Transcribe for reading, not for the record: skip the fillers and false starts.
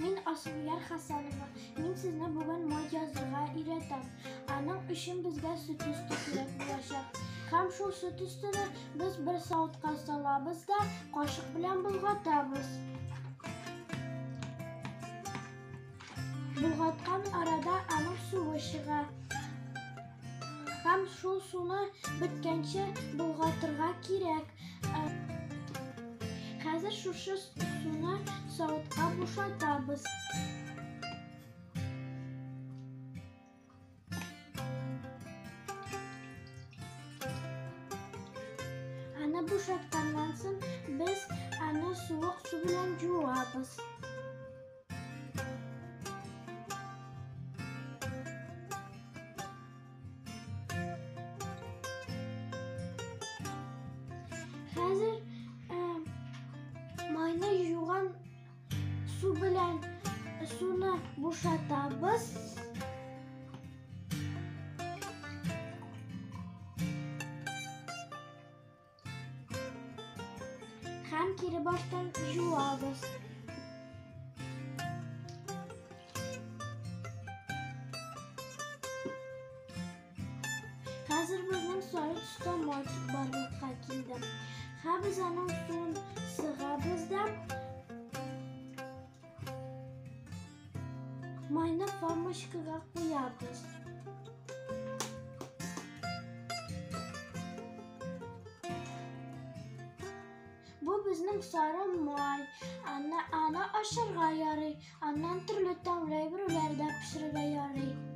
Мин Асылъяр Хәсәнова. Мин сезне бүген май язырга өйрәтәм. Аның өчен безгә сөт өсте кирәк булачак. Һәм шул сөт өстене без бер савытка салабыз да кашык белән болгатабыз. Болгаткан арада аның суы чыга. Һәм шул суны беткәнче болгатырга кирәк. Хәзер шушы суны савытка бушатабыз. Аны бушатканнан соң без аны суык су белән жуабыз. Хәзер майны юган су белән суны бушатабыз. Һәм кире баштан жуабыз. Хәзер безнең сары төстә май барлыкка килде. Һәм без аның суын сыгабыз да майны формочкага куябыз. Бу безнең сары май. Аны, аны ашарга ярый. Аннан төрле тәмле әйберләр дә пешерергә ярый.